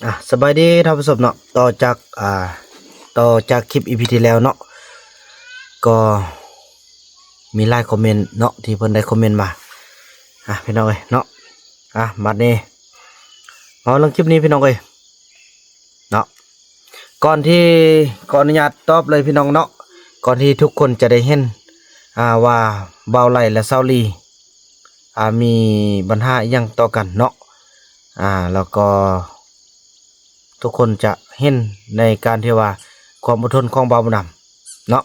ອ່ະ ສະບາຍດີທ່ານຜູ້ຊົມເນາະ, ຕໍ່ຈາກ ອ່າ ຕໍ່ຈາກຄລິບອີພີທີ່ແລ້ວເນາະ ກໍມີຫຼາຍຄອມເມັນເນາະ ທີ່ເພິ່ນໄດ້ຄອມເມັນມາ ອ່ະ ພີ່ນ້ອງເອີຍເນາະ. ອ່ະ ບັດນີ້ເວົ້າເລື່ອງຄລິບນີ້ ພີ່ນ້ອງເອີຍເນາະ, ກ່ອນທີ່ ຂໍອະນຸຍາດຕອບເລີຍພີ່ນ້ອງເນາະ, ກ່ອນທີ່ທຸກຄົນຈະໄດ້ເຫັນ ອ່າ ວ່າບ່າວໄຫຼ ແລະ ສາວລີ ອ່າ ມີບັນຫາອີ່ຫຍັງຕໍ່ກັນເນາະ ອ່າ ແລ້ວກໍທຸກຄົນຈະເຫັນໃນການທີ່ວ່າຄວາມອົດທົນຂອງບ່າວບຸນນຳເນາະ.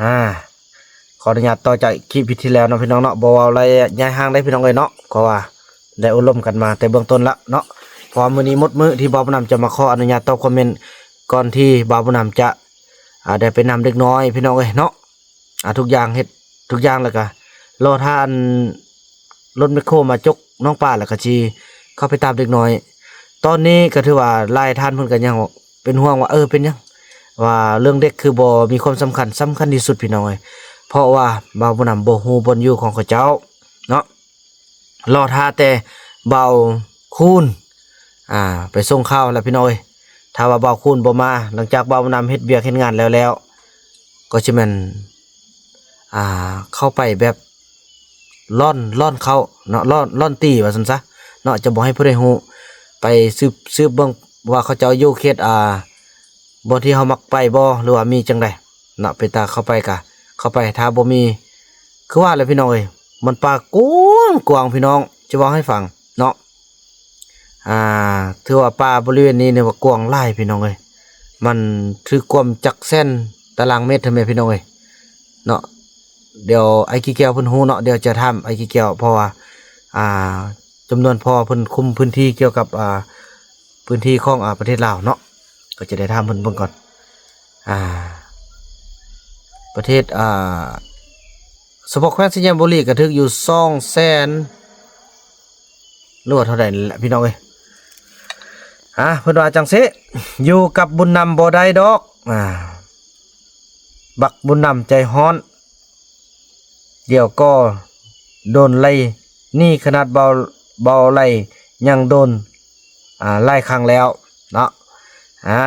ອ່າ ຂໍອະນຸຍາດຕໍ່ຈາກຄລິບທີ່ແລ້ວເນາະ ພີ່ນ້ອງເນາະ, ບໍ່ເວົ້າໄລຍະຍາຍຫ່າງໄດ້ພີ່ນ້ອງເອີຍເນາະ, ເພາະວ່າໄດ້ໂອ້ລົມກັນມາແຕ່ເບື້ອງຕົ້ນລະເນາະ. ເພາະວ່າມື້ນີ້ໝົດມື້ທີ່ບ່າວບຸນນຳຈະມາຂໍອະນຸຍາດຕອບຄອມເມັນ ກ່ອນທີ່ບ່າວບຸນນຳຈະ ອ່າ ໄດ້ໄປນຳເດັກນ້ອຍ ພີ່ນ້ອງເອີຍເນາະ. ອ່າ ທຸກຢ່າງເຮັດ ທຸກຢ່າງ ແລ້ວກະລໍຖ້າອັນລົດແມັກໂຄມາຈົກໜອງປາ ແລ້ວກະຊິເຂົ້າໄປຕາມເດັກນ້ອຍ. ຕອນນີ້ກະຖືວ່າຫຼາຍທ່ານເພິ່ນກະຍັງເປັນຫ່ວງວ່າ ເອີ ເປັນຫຍັງວ່າເລື່ອງເດັກຄືບໍ່ມີຄວາມສຳຄັນ, ສຳຄັນທີ່ສຸດ ພີ່ນ້ອງເອີຍ, ເພາະວ່າບ່າວບຸນນຳບໍ່ຮູ້ບ່ອນຢູ່ຂອງເຂົາເຈົ້າເນາະ. ລໍຖ້າແຕ່ບ່າວຄູນ ອ່າ ໄປສົ່ງຂ່າວແລ້ວ ພີ່ນ້ອງເອີຍ. ຖ້າວ່າບ່າວຄູນບໍ່ມາ ຫຼັງຈາກບ່າວບຸນນຳເຮັດວຽກເຮັດງານແລ້ວແລ້ວ ກໍຊິແມ່ນ ອ່າ ເຂົ້າໄປແບບລ້ອນ ລ້ອນເຂົ້າເນາະ, ລ້ອນ ລ້ອນຕີວ່າຊັ້ນຊະເນາະ, ຈະບໍ່ໃຫ້ຜູ້ໃດຮູ້. ໄປສືບ ສືບເບິ່ງວ່າເຂົາເຈົ້າຢູ່ເຂດ ອ່າ ບ່ອນທີ່ເຮົາມັກໄປບໍ່ ຫຼືວ່າມີຈັ່ງໃດເນາະ, ເປັນຕາເຂົ້າໄປກະເຂົ້າໄປ, ຖ້າບໍ່ມີ ຄືວ່າແຫຼະ ພີ່ນ້ອງເອີຍ, ມັນປ່າກວ້າງໆ ພີ່ນ້ອງ, ຈະເວົ້າໃຫ້ຟັງເນາະ. ອ່າ ຖືວ່າປ່າບໍລິເວນນີ້ນີ້ວ່າກວ້າງຫຼາຍ ພີ່ນ້ອງເອີຍ, ມັນຖືກກວມຈັກແສນຕາລາງເມດເທື່ອແມ່ ພີ່ນ້ອງເອີຍເນາະ. ດຽວອ້າຍກີແກ້ວເພິ່ນຮູ້ເນາະ, ດຽວຈະຖາມອ້າຍກີແກ້ວ ເພາະວ່າ ອ່າ ຈຳນວນພໍເພິ່ນຄຸມພື້ນທີ່ກ່ຽວກັບ ອ່າ ພື້ນທີ່ຂອງ ອ່າ ປະເທດລາວເນາະ, ກໍຈະໄດ້ຖາມເພິ່ນເບິ່ງກ່ອນ. ອ່າ ປະເທດ ອ່າ ສະເພາະແຂວງໄຊຍະບູລີກໍຖືກຢູ່ສອງແສນ ຫຼືວ່າເທົ່າໃດນີ້ແຫຼະ ພີ່ນ້ອງເອີຍ. ອ່າ ເພິ່ນວ່າຈັ່ງຊີ້, ຢູ່ກັບບຸນນຳບໍ່ໄດ້ດອກ, ອ່າ ບັກບຸນນຳໃຈຮ້ອນ. ດຽວກໍໂດນໄລ່ໜີ, ຂະໜາດເບົາ ເບົາໄລ່ຍັງໂດນ ອ່າ ຫຼາຍຄັ້ງແລ້ວເນາະ. ອ່າ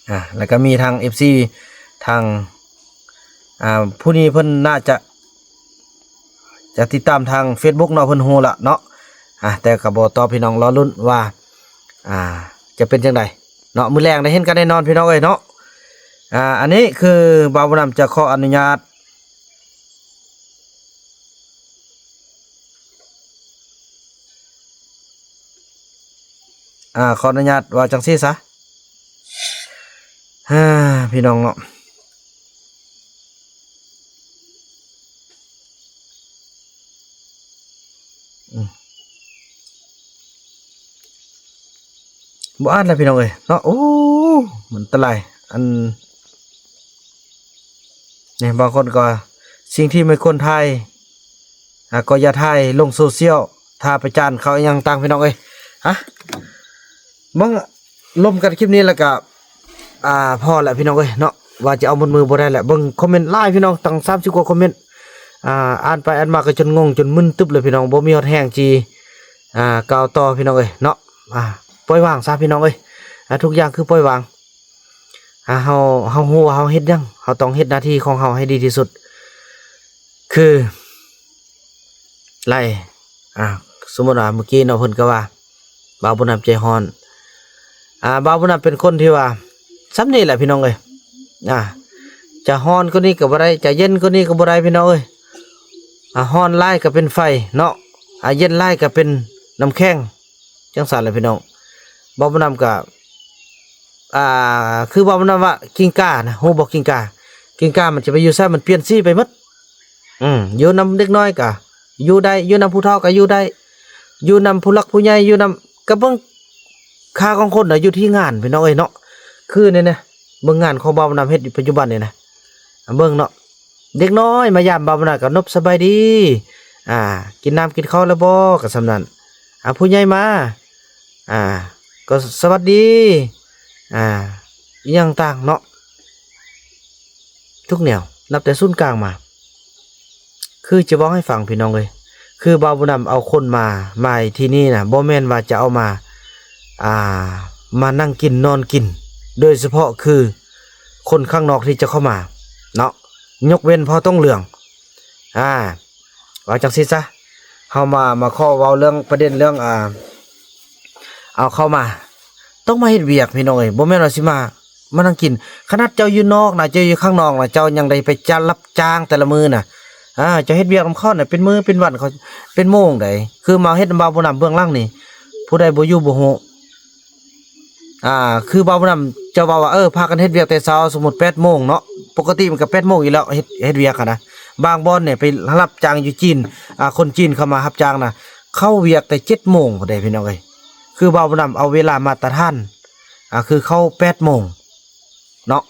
ອ່າ ແລ້ວກໍມີທາງເອັຟຊີ ທາງ ອ່າ ຜູ້ນີ້ເພິ່ນໜ້າຈະ ຈະຕິດຕາມທາງເຟສບຸກເນາະ, ເພິ່ນຮູ້ລະເນາະ. ອ່າ ແຕ່ກໍບໍ່ຕອບ ພີ່ນ້ອງລໍລຸ້ນວ່າ ອ່າ ຈະເປັນຈັ່ງໃດເນາະ, ມື້ແລງໄດ້ເຫັນກັນແນ່ນອນ ພີ່ນ້ອງເອີຍເນາະ. ອ່າ ອັນນີ້ຄືບ່າວບຸນນຳຈະຂໍອະນຸຍາດ ອ່າ ຂໍອະນຸຍາດວ່າຈັ່ງຊີ້ຊະ ອ່າ ພີ່ນ້ອງເນາະ. ອືມ ບໍ່ອ່ານແລ້ວ ພີ່ນ້ອງເອີຍເນາະ. ໂອ້ ມັນອັນຕະລາຍ ອັນ ນີ້ ບາງຄົນກໍວ່າ ສິ່ງທີ່ບໍ່ຄວນຖ່າຍ ອ່າ ກໍຢ່າຖ່າຍລົງໂຊຊຽວ ຖ້າໄປຈານເຂົາອີ່ຫຍັງຕ່າງ ພີ່ນ້ອງເອີຍ. ຮະ ເບິ່ງລົມກັນຄລິບນີ້ແລ້ວກະ ອ່າ ພໍແລ້ວ ພີ່ນ້ອງເອີຍເນາະ, ວ່າຈະເອົາໝົດມື້ບໍ່ໄດ້ແລ້ວ. ເບິ່ງຄອມເມັນຫຼາຍ ພີ່ນ້ອງ, ຕັ້ງສາມສິບກວ່າຄອມເມັນ. ອ່າ ອ່ານໄປອ່ານມາກໍຈົນງົງຈົນມຶນຕຶບເລີຍ ພີ່ນ້ອງ, ບໍ່ມີຮອດແຮງທີ່ ອ່າ ກ່າວຕໍ່ ພີ່ນ້ອງເອີຍເນາະ. ອ່າ ປ່ອຍວາງຊະ ພີ່ນ້ອງເອີຍ, ອ່າ ທຸກຢ່າງຄືປ່ອຍວາງ. ອ່າ ເຮົາ ເຮົາຮູ້ວ່າເຮົາເຮັດຫຍັງ, ເຮົາຕ້ອງເຮັດໜ້າທີ່ຂອງເຮົາໃຫ້ດີທີ່ສຸດ. ຄື ໄລ່ ອ່າ ສົມມຸດວ່າມື້ກີ້ເນາະ ເພິ່ນກໍວ່າບ່າວບຸນນຳໃຈຮ້ອນ. ອ່າ ບ່າວບຸນນຳເປັນຄົນທີ່ວ່າ ສ່ຳນີ້ແຫຼະ ພີ່ນ້ອງເອີຍ. ອ່າ ຈະຮ້ອນກວ່ານີ້ກໍບໍ່ໄດ້, ຈະເຢັນກວ່ານີ້ກໍບໍ່ໄດ້ ພີ່ນ້ອງເອີຍ. ອ່າ ຮ້ອນຫຼາຍກໍເປັນໄຟເນາະ, ອ່າ ເຢັນຫຼາຍກໍເປັນນ້ຳແຂງ. ຈັ່ງຊັ້ນແຫຼະ ພີ່ນ້ອງ. ບ່າວບຸນນຳກໍ ອ່າ ຄືບ່າວບຸນນຳວ່າກິງການະ, ຮູ້ບໍ່ກິງກາ? ກິງກາມັນຈະໄປຢູ່ໃສ ມັນປ່ຽນສີໄປໝົດ. ອືມ ຢູ່ນຳເດັກນ້ອຍກໍຢູ່ໄດ້, ຢູ່ນຳຜູ້ເຖົ້າກໍຢູ່ໄດ້, ຢູ່ນຳຜູ້ຫຼັກຜູ້ໃຫຍ່, ຢູ່ນຳ ກໍເບິ່ງຄ່າຂອງຄົນນະ ຢູ່ທີ່ງານ ພີ່ນ້ອງເອີຍເນາະ. ຄືນີ້ນະ ເບິ່ງງານຂອງບ່າວບຸນນຳເຮັດຢູ່ປັດຈຸບັນນີ້ນະ, ເບິ່ງເນາະ. ເດັກນ້ອຍມາຢາມບ່າວບຸນນຳກໍນົບສະບາຍດີ, ອ່າ ກິນນ້ຳກິນເຂົ້າແລ້ວບໍ່ ກໍສ່ຳນັ້ນ. ອ່າ ຜູ້ໃຫຍ່ມາ ອ່າ ກໍສະຫວັດດີ ອ່າ ອີ່ຫຍັງຕ່າງເນາະ. ທຸກແນວ ນັບແຕ່ສູນກາງມາ. ຄືຈະເວົ້າໃຫ້ຟັງພີ່ນ້ອງເອີຍ ຄືບ່າວບຸນນຳເອົາຄົນມາ ມາທີ່ນີ້ນະ ບໍ່ແມ່ນວ່າຈະເອົາມາ ອ່າ ມານັ່ງກິນນອນກິນ ໂດຍສະເພາະຄືຄົນຂ້າງນອກທີ່ຈະເຂົ້າມາເນາະ ຍົກເວັ້ນພໍ່ຕົງເຫຼືອງ. ອ່າ ເວົ້າຈັ່ງຊີ້ຊະ ເຮົາມາ ມາຂໍເວົ້າເລື່ອງປະເດັນເລື່ອງ ອ່າ ເອົາເຂົ້າມາ ຕ້ອງມາເຮັດວຽກພີ່ນ້ອງເອີຍ ບໍ່ແມ່ນວ່າຊິມາ ມານັ່ງກິນ. ຂະໜາດເຈົ້າຢູ່ນອກນະ ເຈົ້າຢູ່ຂ້າງນອກນະ ເຈົ້າຍັງໄດ້ໄປຈ້າງ ຮັບຈ້າງແຕ່ລະມື້ນະ ອ່າ ເຈົ້າເຮັດວຽກນຳເຂົານະ ເປັນມື້ເປັນວັນ ເຂົາເປັນໂມງໃດ. ຄືມາເຮັດນຳບ່າວບຸນນຳເບື້ອງຫຼັງນີ້ ຜູ້ໃດບໍ່ຢູ່ບໍ່ຮູ້. ອ່າ ຄືບ່າວບຸນນຳຈະເວົ້າວ່າ ເອີ ພາກັນເຮັດວຽກແຕ່ເຊົ້າ ສົມມຸດແປດໂມງເນາະ ປົກກະຕິມັນກໍແປດໂມງຢູ່ແລ້ວ ເຮັດ ເຮັດວຽກຫັ້ນນະ. ບາງບ່ອນນີ້ໄປຮັບຈ້າງຢູ່ຈີນ ອ່າ ຄົນຈີນເຂົ້າມາຮັບຈ້າງນະ ເຂົ້າວຽກແຕ່ເຈັດໂມງພຸ້ນເດ້ພີ່ນ້ອງເອີຍ. ຄືບ່າວບຸນນຳເອົາເວລາມາດຕະຖານ ອ່າ ຄືເຂົ້າແປດໂມງເນາະ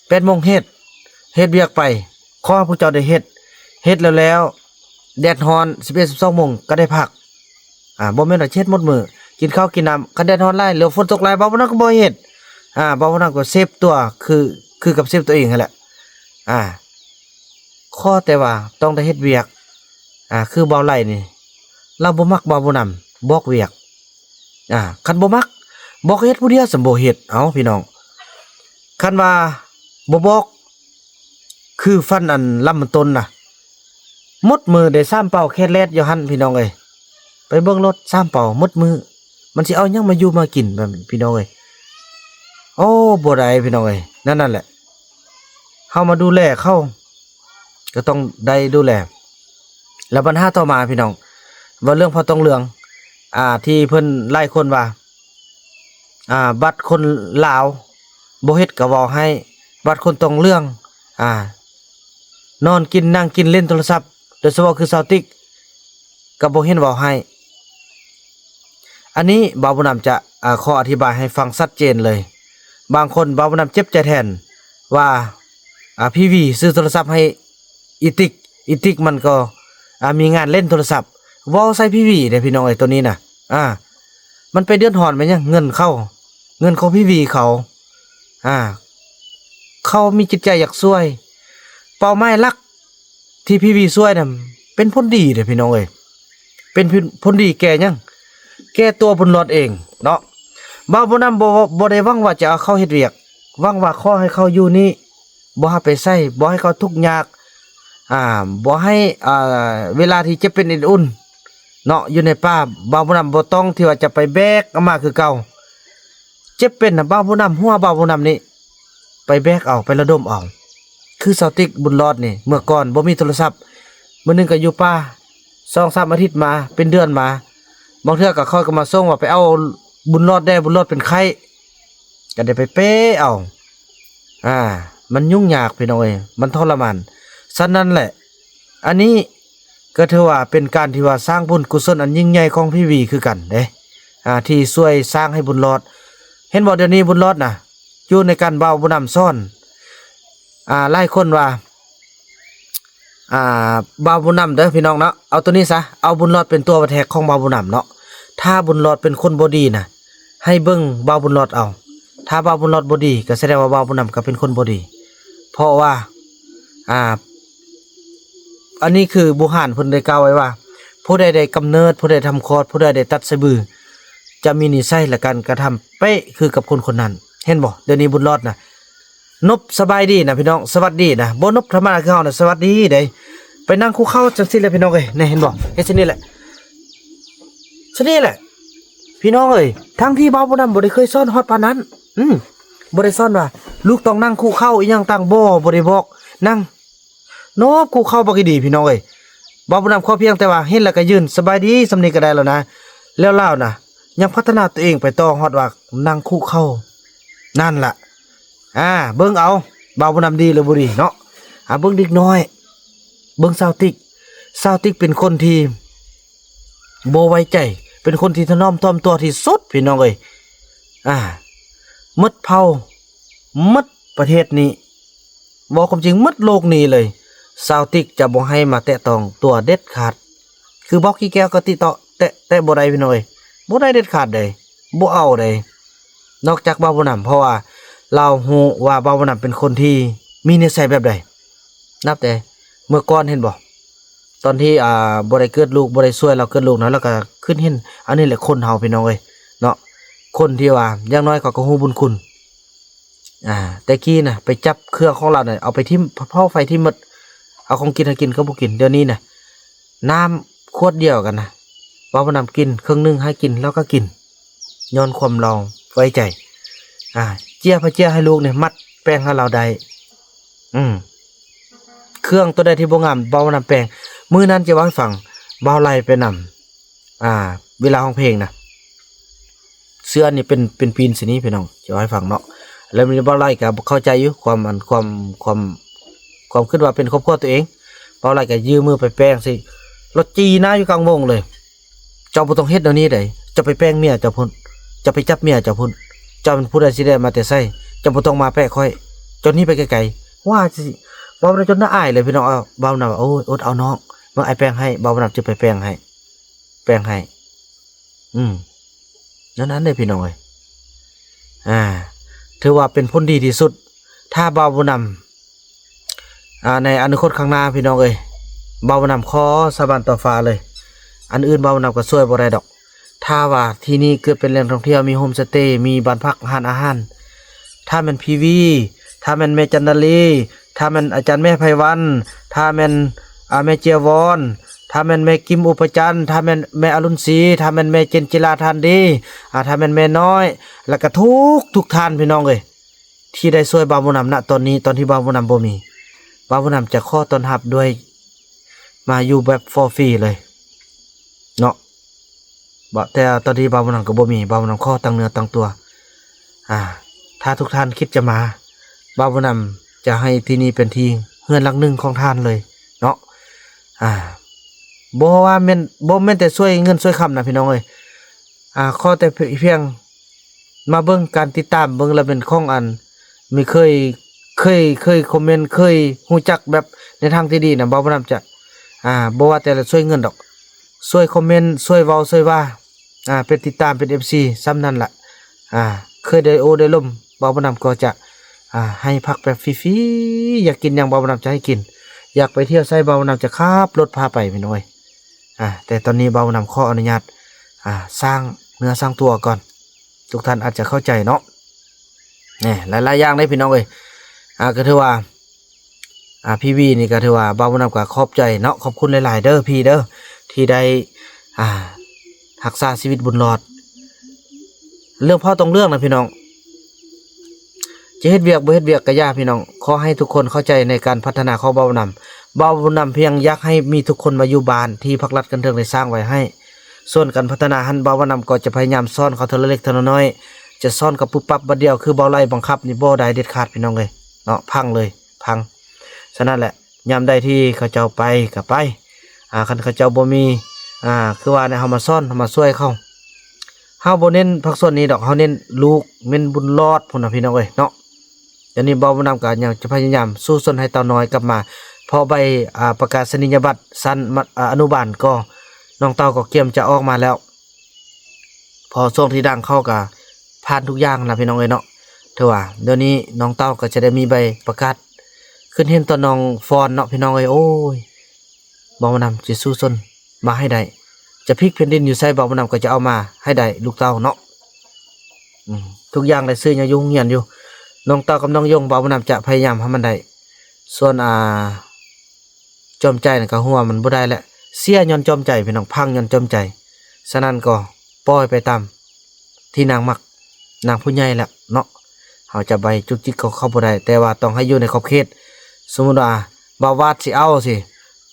ແປດໂມງເຮັດ ເຮັດວຽກໄປ ຂໍໃຫ້ພວກເຈົ້າໄດ້ເຮັດ ເຮັດແລ້ວໆ ແດດຮ້ອນ ສິບເອັດ ສິບສອງໂມງກໍໄດ້ພັກ. ອ່າ ບໍ່ແມ່ນວ່າເຮັດໝົດມື້ ກິນເຂົ້າກິນນ້ຳ ຄັນແດດຮ້ອນຫຼາຍ ຫຼືຝົນຕົກຫຼາຍ ບ່າວບຸນນຳກໍບໍ່ເຮັດ. ອ່າ ບ່າວບຸນນຳກໍເຊບຕົວ ຄື ຄືກັບເຊບຕົວເອງຫັ້ນແຫຼະ. ອ່າ ຂໍແຕ່ວ່າຕ້ອງໄດ້ເຮັດວຽກ. ອ່າ ຄືບ່າວໄຫຼນີ້ ລາວບໍ່ມັກບ່າວບຸນນຳບອກວຽກ. ອ່າ ຄັນບໍ່ມັກ ບອກເຮັດຜູ້ດຽວ ສຳບໍ່ເຮັດ. ເອົ້າ ພີ່ນ້ອງ ຄັນວ່າບໍ່ບອກ ຄືຟັນອັນລຳມັນຕົ້ນນະ ໝົດມື້ໄດ້ສາມເປົາແຄດແລດຢູ່ຫັ້ນພີ່ນ້ອງເອີຍ. ໄປເບິ່ງໂລດ ສາມເປົາໝົດມື້ ມັນຊິເອົາຫຍັງມາຢູ່ມາກິນ ພີ່ນ້ອງເອີຍ. ໂອ້ ບໍ່ໄດ້ພີ່ນ້ອງເອີຍ ນັ້ນ ນັ້ນແຫຼະ ເຮົາມາດູແລເຂົາ ກໍຕ້ອງໄດ້ດູແລ. ແລ້ວບັນຫາຕໍ່ມາພີ່ນ້ອງ ເວົ້າເລື່ອງພໍ່ຕົງເຫຼືອງ ອ່າ ທີ່ເພິ່ນຫຼາຍຄົນວ່າ ອ່າ ບັດຄົນລາວບໍ່ເຮັດກໍເວົ້າຮ້າຍ ບັດຄົນຕົງເຫຼືອງ ອ່າ ນອນກິນນັ່ງກິນຫຼິ້ນໂທລະສັບ ໂດຍສະເພາະຄືຊາວຕິກ ກໍບໍ່ເຫັນເວົ້າຮ້າຍ. ອັນນີ້ບ່າວບຸນນຳຈະ ອ່າ ຂໍອະທິບາຍໃຫ້ຟັງຊັດເຈນເລີຍ. ບາງຄົນບ່າວບຸນນຳເຈັບໃຈແທນວ່າ ອ່າ ພີວີຊື້ໂທລະສັບໃຫ້ອີຕິກ ອີຕິກມັນກໍ ອ່າ ມີງານຫຼິ້ນໂທລະສັບ ເວົ້າໃສ່ພີວີເດ້ພີ່ນ້ອງເອີຍ ໂຕນີ້ນະ. ອ່າ ມັນໄປເດືອດຮ້ອນແມ່ນຫຍັງ? ເງິນເຂົາ ເງິນຂອງພີວີເຂົາ. ອ່າ ເຂົາມີຈິດໃຈຢາກຊ່ວຍ ເປົ້າໝາຍຫຼັກ ທີ່ພີວີຊ່ວຍນະ ເປັນຜົນດີເດ້ພີ່ນ້ອງເອີຍ. ເປັນ ເປັນຜົນດີແກ່ຫຍັງ? ແກ່ຕົວບຸນລອດເອງເນາະ. ບ່າວບຸນນຳບໍ່ ບໍ່ໄດ້ຫວັງວ່າຈະເອົາເຂົາເຮັດວຽກ ຫວັງວ່າຂໍໃຫ້ເຂົາຢູ່ນີ້ ບໍ່ໃຫ້ໄປໃສ ບໍ່ໃຫ້ເຂົາທຸກຍາກ ອ່າ ບໍ່ໃຫ້ ອ່າ ເວລາທີ່ເຈັບເປັນເອັນອຸ່ນເນາະ ຢູ່ໃນປ່າ ບ່າວບຸນນຳບໍ່ຕ້ອງທີ່ວ່າຈະໄປແບກເອົາມາຄືເກົ່າ. ເຈັບເປັນນະ ບ່າວບຸນນຳ ຫົວບ່າວບຸນນຳນີ້ ໄປແບກເອົາ ໄປລະດົມເອົາ. ຄືຊາວຕິກ ບຸນລອດນີ້ ເມື່ອກ່ອນບໍ່ມີໂທລະສັບ ມື້ໜຶ່ງກໍຢູ່ປ່າ ສອງສາມອາທິດມາ ເປັນເດືອນມາ ບາງເທື່ອກໍຂ້ອຍກໍມາສົ່ງວ່າໄປເອົາບຸນລອດແດ່ ບຸນລອດເປັນໄຂ້ ກໍໄດ້ໄປເປເອົາ. ອ່າ ມັນຫຍຸ້ງຍາກພີ່ນ້ອງເອີຍ ມັນທໍລະມານ. ສະນັ້ນແຫຼະ ອັນນີ້ກໍຖືວ່າເປັນການທີ່ວ່າສ້າງບຸນກຸສົນອັນຍິ່ງໃຫຍ່ຂອງພີວີຄືກັນເດ້ ອ່າ ທີ່ຊ່ວຍສ້າງໃຫ້ບຸນລອດ. ເຫັນບໍ່ ດຽວນີ້ບຸນລອດນະ ຢູ່ໃນການບ່າວບຸນນຳສອນ ອ່າ ຫຼາຍຄົນວ່າ ອ່າ ບ່າວບຸນນຳເດີພີ່ນ້ອງເນາະ ເອົາໂຕນີ້ຊະ ເອົາບຸນລອດເປັນຕົວແທນຂອງບ່າວບຸນນຳເນາະ. ຖ້າບຸນລອດເປັນຄົນບໍ່ດີນະ ໃຫ້ເບິ່ງບ່າວບຸນລອດເອົາ. ຖ້າບ່າວບຸນລອດບໍ່ດີ ກໍສະແດງວ່າບ່າວບຸນນຳກໍເປັນຄົນບໍ່ດີ ເພາະວ່າ ອ່າ ອັນນີ້ຄືບູຮານເພິ່ນໄດ້ກ່າວໄວ້ວ່າ ຜູ້ໃດໄດ້ກຳເນີດ ຜູ້ໃດທຳຄອດ ຜູ້ໃດໄດ້ຕັດສະບື ຈະມີນິໄສ ແລະ ການກະທຳເປະຄືກັບຄົນຄົນນັ້ນ. ເຫັນບໍ່ ດຽວນີ້ບຸນລອດນະ ນົບສະບາຍດີນະພີ່ນ້ອງ ສະຫວັດດີນະ ບໍ່ນົບທຳມະດາຄືເຮົານະ ສະຫວັດດີເດ້. ໄປນັ່ງຄຸກເຂົ່າຈັ່ງຊີ້ແຫຼະພີ່ນ້ອງເອີຍ ນີ້ເຫັນບໍ່ ເຮັດຊັ້ນນີ້ແຫຼະ ຊັ້ນນີ້ແຫຼະ ພີ່ນ້ອງເອີຍ. ທັງທີ່ບ່າວບຸນນຳບໍ່ໄດ້ເຄີຍສອນຮອດປານນັ້ນ ອືມ ບໍ່ໄດ້ສອນວ່າລູກຕ້ອງນັ່ງຄຸກເຂົ່າອີ່ຫຍັງຕ່າງ ບໍ່ ບໍ່ໄດ້ບອກ ນັ່ງ ໂນບ ຄຸກເຂົ່າບັກດີໆ ພີ່ນ້ອງເອີຍ. ບ່າວບຸນນຳຂໍພຽງແຕ່ວ່າເຫັນແລ້ວກໍຢືນສະບາຍດີສ່ຳນີ້ກໍໄດ້ແລ້ວນະ ແລ້ວລາວນະ ຍັງພັດທະນາຕົວເອງໄປຕໍ່ຮອດວ່ານັ່ງຄຸກເຂົ່າ ນັ້ນລະ. ອ່າ ເບິ່ງເອົາ ບ່າວບຸນນຳດີຫຼືບໍ່ດີເນາະ. ອ່າ ເບິ່ງເດັກນ້ອຍ ເບິ່ງຊາວຕິກ ຊາວຕິກເປັນຄົນທີ່ບໍ່ໄວ້ໃຈ ເປັນຄົນທີ່ຖະໜອມຖ່ອມຕົວທີ່ສຸດ ພີ່ນ້ອງເອີຍ. ອ່າ ໝົດເຜົ່າ ໝົດປະເທດນີ້ ເວົ້າຄວາມຈິງໝົດໂລກນີ້ເລີຍ ຊາວຕິກຈະບໍ່ໃຫ້ມາແຕະຕ້ອງຕົວເດັດຂາດ. ຄືບອກກີ່ແກ້ວກໍຕິເຕາະ ແຕະ ແຕະບໍ່ໄດ້ພີ່ນ້ອງເອີຍ ບໍ່ໄດ້ເດັດຂາດເດ້ ບໍ່ເອົາເດ້ ນອກຈາກບ່າວບຸນນຳ ເພາະວ່າລາວຮູ້ວ່າບ່າວບຸນນຳເປັນຄົນທີ່ມີນິໄສແບບໃດ. ນັບແຕ່ເມື່ອກ່ອນເຫັນບໍ່ ຕອນທີ່ ອ່າ ບໍ່ໄດ້ເກີດລູກ ບໍ່ໄດ້ຊ່ວຍລາວເກີດລູກນະ ລາວກໍຄິດເຫັນ. ອັນນີ້ແຫຼະຄົນເຮົາພີ່ນ້ອງເອີຍເນາະ ຄົນທີ່ວ່າຢ່າງໜ້ອຍເຂົາກໍຮູ້ບຸນຄຸນ. ອ່າ ແຕ່ກີ້ນະ ໄປຈັບເຄື່ອງຂອງລາວນະ ເອົາໄປຖິ້ມ ເຜົາໄຟຖິ້ມໝົດ ເອົາຂອງກິນໃຫ້ກິນກໍບໍ່ກິນ. ດຽວນີ້ນະ ນ້ຳຂວດດຽວກັນນະ ບ່າວບຸນນຳກິນເຄິ່ງໜຶ່ງ ໃຫ້ກິນລາວກໍກິນ ຍ້ອນຄວາມລາວໄວ້ໃຈ. ອ່າ ເຈ້ຍພະເຈ້ຍໃຫ້ລູກນີ້ ມັດແປ້ງໃຫ້ລາວໄດ້. ອືມ ເຄື່ອງຕົວໃດທີ່ບໍ່ງາມ ບ່າວບຸນນຳແປງ. ມື້ນັ້ນຈະເວົ້າໃຫ້ຟັງ ບ່າວໄລ່ໄປນຳ ອ່າ ເວລາຮ້ອງເພງນະ ເສື້ອນີ້ເປັນ ເປັນປີ້ນຊິນີ້ພີ່ນ້ອງ ຈະເວົ້າໃຫ້ຟັງເນາະ. ແລ້ວມີບ່າວໄລ່ກໍເຂົ້າໃຈຢູ່ ຄວາມ ອັນ ຄວາມ ຄວາມ ຄວາມຄິດວ່າເປັນຄອບຄົວຕົວເອງ. ບ່າວໄລ່ກໍຍື່ມມືໄປແປງຊິ ລະຈີໜ້າຢູ່ກາງວົງເລີຍ. ເຈົ້າບໍ່ຕ້ອງເຮັດແນວນີ້ໃດ ເຈົ້າໄປແປງເມຍເຈົ້າພຸ້ນ ເຈົ້າໄປຈັບເມຍເຈົ້າພຸ້ນ ເຈົ້າເປັນຜູ້ໃດຊິໄດ້ມາແຕ່ໃສ ເຈົ້າບໍ່ຕ້ອງມາແປະຂ້ອຍ ເຈົ້າໜີໄປໄກໆ. ວ່າຊິ ເວົ້າໄດ້ຈົນໜ້າອາຍເລີຍພີ່ນ້ອງ. ເອົາ ບ່າວນຳ ໂອ້ຍ ອົດເອົານ້ອງ ເບິ່ງອ້າຍແປງໃຫ້ ບ່າວນຳຈະໄປແປງໃຫ້ ແປງໃຫ້. ອືມ ນັ້ນໆເດ້ພີ່ນ້ອງເອີຍ. ອ່າ ຖືວ່າເປັນຜົນດີທີ່ສຸດ ຖ້າບ່າວບຸນນຳ ອ່າ ໃນອະນາຄົດຂ້າງໜ້າພີ່ນ້ອງເອີຍ ບ່າວບຸນນຳຂໍສາບານຕໍ່ຟ້າເລີຍ ອັນອື່ນບ່າວບຸນນຳກໍຊ່ວຍບໍ່ໄດ້ດອກ. ຖ້າວ່າທີ່ນີ້ເກີດເປັນແຫຼ່ງທ່ອງທ່ຽວ ມີໂຮມສະເຕ ມີບ້ານພັກ ຮ້ານອາຫານ ຖ້າແມ່ນພີວີ ຖ້າແມ່ນແມ່ຈັນດາລີ ຖ້າແມ່ນອາຈານແມ່ໄພວັນ ຖ້າແມ່ນ ອ່າ ແມ່ເຈຍວອນ ຖ້າແມ່ນແມ່ກິມອຸປະຈັນ ຖ້າແມ່ນແມ່ອະລຸນສີ ຖ້າແມ່ນແມ່ເຈນຈິລາທານດີ ອ່າ ຖ້າແມ່ນແມ່ນ້ອຍ ແລ້ວກະທຸກ ທຸກທ່ານພີ່ນ້ອງເອີຍ ທີ່ໄດ້ຊ່ວຍບ່າວບຸນນຳນະຕອນນີ້ ຕອນທີ່ບ່າວບຸນນຳບໍ່ມີ ບ່າວບຸນນຳຈະຂໍຕ້ອນຮັບດ້ວຍ ມາຢູ່ແບບຟຣີເລີຍເນາະ. ບໍ່ ແຕ່ຕອນທີ່ບ່າວບຸນນຳກໍບໍ່ມີ ບ່າວບຸນນຳຂໍຕັ້ງເນື້ອຕັ້ງຕົວ. ອ່າ ຖ້າທຸກທ່ານຄິດຈະມາ ບ່າວບຸນນຳຈະໃຫ້ທີ່ນີ້ເປັນທີ່ເຮືອນຫຼັງໜຶ່ງຂອງທ່ານເລີຍເນາະ. ອ່າ ບໍ່ວ່າແມ່ນ ບໍ່ແມ່ນແຕ່ຊ່ວຍເງິນຊ່ວຍຄຳນະພີ່ນ້ອງເອີຍ. ອ່າ ຂໍແຕ່ພຽງ ມາເບິ່ງ ການຕິດຕາມເບິ່ງລະແມ່ນຂອງອັນ ມີເຄີຍ ເຄີຍ ເຄີຍຄອມເມັນ ເຄີຍຮູ້ຈັກແບບໃນທາງທີ່ດີນະ ບ່າວບຸນນຳຈະ ອ່າ ບໍ່ວ່າແຕ່ລະຊ່ວຍເງິນດອກ ຊ່ວຍຄອມເມັນ ຊ່ວຍເວົ້າ ຊ່ວຍວ່າ ອ່າ ເປັນຕິດຕາມ ເປັນເອັຟຊີ ສ່ຳນັ້ນລະ. ອ່າ ເຄີຍໄດ້ໂອ້ໄດ້ລົມ ບ່າວບຸນນຳກໍຈະ ອ່າ ໃຫ້ພັກແບບຟຣີໆ ຢາກກິນຫຍັງ ບ່າວບຸນນຳຈະໃຫ້ກິນ ຢາກໄປທ່ຽວໃສ ບ່າວບຸນນຳຈະຂັບລົດພາໄປພີ່ນ້ອງເອີຍ. ອ່າ ແຕ່ຕອນນີ້ບ່າວບຸນນຳຂໍອະນຸຍາດ ອ່າ ສ້າງເນື້ອສ້າງຕົວກ່ອນ ທຸກທ່ານອາດຈະເຂົ້າໃຈເນາະ. ແນ່ ຫຼາຍໆຢ່າງເດ້ພີ່ນ້ອງເອີຍ. ອ່າ ກໍຖືວ່າ ອ່າ ພີວີນີ້ກໍຖືວ່າ ບ່າວບຸນນຳກໍຂອບໃຈເນາະ ຂອບຄຸນຫຼາຍໆເດີພີ່ເດີ ທີ່ໄດ້ ອ່າ ຮັກສາຊີວິດບຸນລອດ. ເລື່ອງເຜົ່າຕ້ອງເລື່ອງນະພີ່ນ້ອງ ຈະເຮັດວຽກບໍ່ເຮັດວຽກກໍຢ່າພີ່ນ້ອງ ຂໍໃຫ້ທຸກຄົນເຂົ້າໃຈໃນການພັດທະນາຂອງບ່າວບຸນນຳ. ບ່າວບຸນນຳພຽງຢາກໃຫ້ມີທຸກຄົນມາຢູ່ບ້ານທີ່ພັກລັດຂັ້ນເທິງໄດ້ສ້າງໄວ້ໃຫ້. ສ່ວນການພັດທະນາຫັ້ນ ບ່າວບຸນນຳກໍຈະພະຍາຍາມສອນເຂົາເທື່ອລະເລັກເທື່ອລະນ້ອຍ ຈະສອນກໍປຸບປັບບາດດຽວ ຄືບ່າວໄລ່ບັງຄັບນີ້ບໍ່ໄດ້ເດັດຂາດພີ່ນ້ອງເອີຍເນາະ ພັງເລີຍ ພັງ. ສະນັ້ນແຫຼະ ຍາມໃດທີ່ເຂົາເຈົ້າໄປກໍໄປ ອ່າ ຄັນເຂົາເຈົ້າບໍ່ມີ ອ່າ ຄືວ່ານະ ເຮົາມາສອນ ເຮົາມາຊ່ວຍເຂົາ. ເຮົາບໍ່ເນັ້ນພາກສ່ວນນີ້ດອກ ເຮົາເນັ້ນລູກເມັນບຸນລອດພຸ້ນນະພີ່ນ້ອງເອີຍເນາະ. ດຽວນີ້ບ່າວບຸນນຳກໍຍັງຈະພະຍາຍາມສູ້ຊົນໃຫ້ເຕົ້ານ້ອຍກັບມາ ເພາະໃບ ອ່າ ປະກາສະນີຍະບັດຊັ້ນ ມະ ອະນຸບານກໍ ນ້ອງເຕົ້າກໍກຽມຈະອອກມາແລ້ວ ເພາະຊ່ວງທີ່ດັງເຂົາກໍຜ່ານທຸກຢ່າງນະພີ່ນ້ອງເອີຍເນາະ. ຖືວ່າດຽວນີ້ນ້ອງເຕົ້າກໍຈະໄດ້ມີໃບປະກາດ ຄິດເຫັນຕໍ່ນ້ອງຟອນເນາະພີ່ນ້ອງເອີຍ. ໂອ້ຍ ບ່າວບຸນນຳຊິສູ້ຊົນມາໃຫ້ໄດ້ ຈະພິກແຜ່ນດິນຢູ່ໃສ ບ່າວບຸນນຳກໍຈະເອົາມາໃຫ້ໄດ້ລູກເຕົ້າເນາະ. ອືມ ທຸກຢ່າງໄດ້ຊື້ຍັງຢູ່ໂຮງຮຽນຢູ່ ນ້ອງເຕົ້າກັບນ້ອງຢົງ ບ່າວບຸນນຳຈະພະຍາຍາມໃຫ້ມັນໄດ້. ສ່ວນ ອ່າ ຈອມໃຈນັ້ນກໍຮູ້ວ່າມັນບໍ່ໄດ້ແຫຼະ ເສຍຍ້ອນຈອມໃຈພີ່ນ້ອງ ພັງຍ້ອນຈອມໃຈ. ສະນັ້ນກໍປ່ອຍໄປຕາມທີ່ນາງມັກ ນາງຜູ້ໃຫຍ່ແຫຼະເນາະ ເຮົາຈະໄປຈຸກຈິກເຂົາ ເຂົາບໍ່ໄດ້ ແຕ່ວ່າຕ້ອງໃຫ້ຢູ່ໃນຂອບເຂດ. ສົມມຸດວ່າບ່າວວາດຊິເອົາຊິ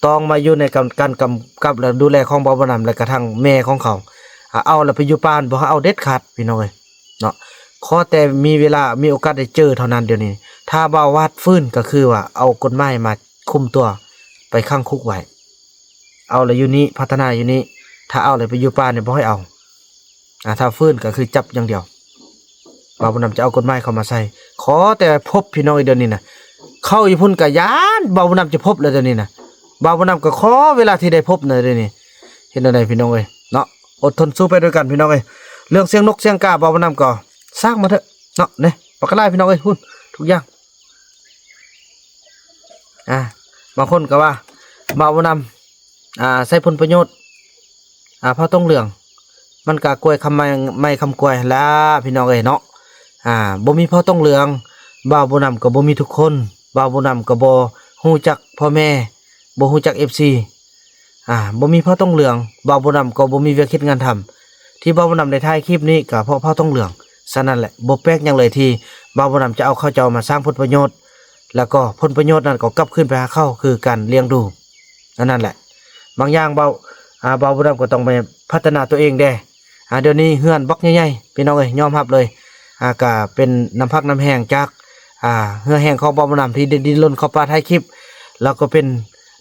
ຕ້ອງມາຢູ່ໃນການ ການກຳກັບ ແລະ ດູແລຂອງບ່າວບຸນນຳ ແລະກະທັ່ງແມ່ຂອງເຂົາ. ອາ ເອົາແລ້ວໄປຢູ່ປ່າ ບໍ່ໃຫ້ເອົາເດັດຂາດພີ່ນ້ອງເອີຍເນາະ. ຂໍແຕ່ມີເວລາ ມີໂອກາດໄດ້ເຈີເທົ່ານັ້ນ. ດຽວນີ້ຖ້າບ່າວວາດຟື້ນ ກໍຄືວ່າເອົາກົດໝາຍມາຄຸມຕົວ ໄປຂັງຄຸກໄວ້. ເອົາແລ້ວຢູ່ນີ້ ພັດທະນາຢູ່ນີ້ ຖ້າເອົາແລ້ວໄປຢູ່ປ່ານີ້ບໍ່ໃຫ້ເອົາ. ອ່າ ຖ້າຟື້ນກໍຄືຈັບຢ່າງດຽວ ບ່າວບຸນນຳຈະເອົາກົດໝາຍເຂົ້າມາໃສ່. ຂໍແຕ່ພົບພີ່ນ້ອງເອີຍ ດຽວນີ້ນະ ເຂົ້າຢູ່ພຸ້ນກໍຢ້ານ ບ່າວບຸນນຳຈະພົບແລ້ວ ດຽວນີ້ນະ ບ່າວບຸນນຳກໍຂໍເວລາທີ່ໄດ້ພົບນະ ດຽວນີ້. ເຮັດແນວໃດພີ່ນ້ອງເອີຍເນາະ ອົດທົນສູ້ໄປດ້ວຍກັນພີ່ນ້ອງເອີຍ. ເລື່ອງສຽງນົກສຽງກາ ບ່າວບຸນນຳກໍຊ່າງມັນເຖາະເນາະ. ນີ້ ປາກກະລາຍພີ່ນ້ອງເອີຍ ພຸ້ນ ທຸກຢ່າງ. ອ່າ ບາງຄົນກໍວ່າ ບ່າວບຸນນຳ ອ່າ ໃຊ້ຜົນປະໂຫຍດ ອ່າ ເຜົ່າຕົງເຫຼືອງ ມັນກໍກ້ວຍຄຳໄມ້ ໄມ້ຄຳກ້ວຍຫັ້ນລະ ພີ່ນ້ອງເອີຍເນາະ. ອ່າ ບໍ່ມີເຜົ່າຕົງເຫຼືອງ ບ່າວບຸນນຳກໍບໍ່ມີທຸກຄົນ ບ່າວບຸນນຳກໍບໍ່ຮູ້ຈັກພໍ່ແມ່ ບໍ່ຮູ້ຈັກເອັຟຊີ ອ່າ ບໍ່ມີເຜົ່າຕົງເຫຼືອງ ບ່າວບຸນນຳກໍບໍ່ມີວຽກເຮັດງານທຳ. ທີ່ບ່າວບຸນນຳໄດ້ຖ່າຍຄລິບນີ້ກໍເພາະເຜົ່າຕົງເຫຼືອງ. ສະນັ້ນແຫຼະ ບໍ່ແປກຫຍັງເລີຍທີ່ບ່າວບຸນນຳຈະເອົາເຂົາເຈົ້າມາສ້າງຜົນປະໂຫຍດ ແລ້ວກໍຜົນປະໂຫຍດນັ້ນກໍກັບຄືນໄປຫາເຂົາ ຄືການລ້ຽງດູ ອັນນັ້ນແຫຼະ. ບາງຢ່າງບ່າວ ອ່າ ບ່າວບຸນນຳກໍຕ້ອງໄປພັດທະນາຕົວເອງແດ່. ອ່າ ດຽວນີ້ເຮືອນບັກໃຫຍ່ໆ ພີ່ນ້ອງເອີຍ ຍອມຮັບເລີຍ ອ່າ ກະເປັນນ້ຳພັກນ້ຳແຮງຈາກ ອ່າ ເຫື່ອແຮງຂອງບ່າວບຸນນຳທີ່ໄດ້ດີ້ນລົນເຂົ້າປ່າຖ່າຍຄລິບ ແລ້ວກໍເປັນ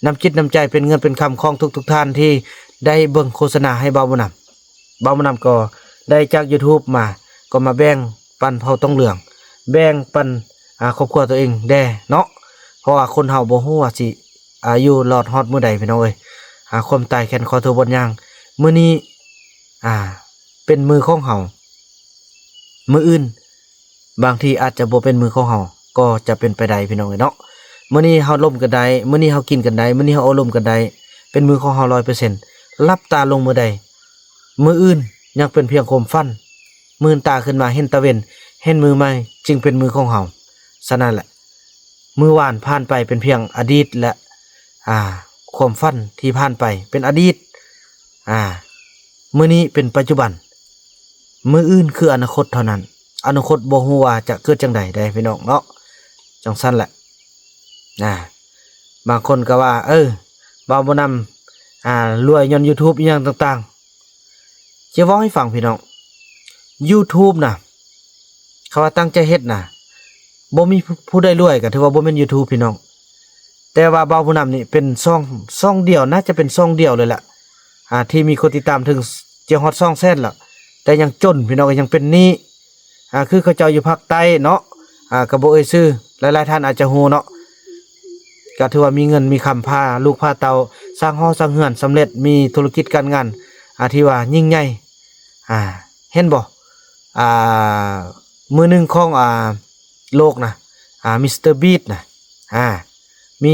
ນ້ຳຈິດນ້ຳໃຈ ເປັນເງິນເປັນຄຳຂອງທຸກໆທ່ານທີ່ໄດ້ເບິ່ງໂຄສະນາໃຫ້ບ່າວບຸນນຳ. ບ່າວບຸນນຳກໍໄດ້ຈາກຢູທູບມາ ກໍມາແບ່ງປັນເຜົ່າຕົງເຫຼືອງ ແບ່ງປັນ ອ່າ ຄອບຄົວຕົວເອງແດ່ເນາະ. ເພາະວ່າຄົນເຮົາບໍ່ຮູ້ວ່າຊິ ອ່າ ຢູ່ລອດຮອດມື້ໃດ ພີ່ນ້ອງເອີຍ. ອ່າ ຄວາມຕາຍແຂນຂໍໂທບົນຍ່າງ ມື້ນີ້ ອ່າ ເປັນມື້ຂອງເຮົາ ມື້ອື່ນບາງທີອາດຈະບໍ່ເປັນມື້ຂອງເຮົາ ກໍຈະເປັນໄປໄດ້ ພີ່ນ້ອງເອີຍເນາະ. ມື້ນີ້ເຮົາລົມກັນໄດ້ ມື້ນີ້ເຮົາກິນກັນໄດ້ ມື້ນີ້ເຮົາໂອ້ລົມກັນໄດ້ ເປັນມື້ຂອງເຮົາຮ້ອຍເປີເຊັນ. ຫຼັບຕາລົງມື້ໃດ ມື້ອື່ນຍັງເປັນພຽງຄວາມຝັນ ມື່ນຕາຂຶ້ນມາເຫັນຕາເວັນ ເຫັນມື້ໃໝ່ ຈຶ່ງເປັນມື້ຂອງເຮົາ. ສະນັ້ນແຫຼະ ມື້ວານຜ່ານໄປເປັນພຽງອະດີດ ແລະ ອ່າ ຄວາມຝັນທີ່ຜ່ານໄປເປັນອະດີດ ອ່າ ມື້ນີ້ເປັນປັດຈຸບັນ ມື້ອື່ນຄືອະນາຄົດເທົ່ານັ້ນ. ອະນາຄົດບໍ່ຮູ້ວ່າຈະເກີດຈັ່ງໃດເດ້ ພີ່ນ້ອງເນາະ. ຈັ່ງຊັ້ນແຫຼະ ອ່າ ບາງຄົນກໍວ່າ ເອີ ບ່າວບຸນນຳ ອ່າ ລວຍຍ້ອນຢູທູບອີ່ຫຍັງຕ່າງໆ. ຈະເວົ້າໃຫ້ຟັງ ພີ່ນ້ອງ ຢູທູບນະ ຄຳວ່າຕັ້ງໃຈເຮັດນະ ບໍ່ມີຜູ້ໃດລວຍກໍຖືວ່າບໍ່ແມ່ນຢູທູບ ພີ່ນ້ອງ. ແຕ່ວ່າບ່າວບຸນນຳນີ້ເປັນຊ່ອງ ຊ່ອງດຽວ ໜ້າຈະເປັນຊ່ອງດຽວເລີຍແຫຼະ ອ່າ ທີ່ມີຄົນຕິດຕາມເຖິງຈະຮອດສອງແສນແລ້ວ ແຕ່ຍັງຈົນ ພີ່ນ້ອງ ກໍຍັງເປັນໜີ້ ອ່າ ຄືເຂົາເຈົ້າຢູ່ພາກໃຕ້ເນາະ ອ່າ ກໍບໍ່ເອີ່ຍຊື່ ຫຼາຍໆທ່ານອາດຈະຮູ້ເນາະ. ກໍຖືວ່າມີເງິນມີຄຳ ພາລູກພາເຕົ້າສ້າງຫໍສ້າງເຮືອນສຳເລັດ ມີທຸລະກິດການງານ ອ່າ ທີ່ວ່າຍິ່ງໃຫຍ່ ອ່າ ເຫັນບໍ່ ອ່າ ມືໜຶ່ງຂອງ ອ່າ ໂລກນະ ອ່າ ມິສເຕີບີດນະ ອ່າ ມີ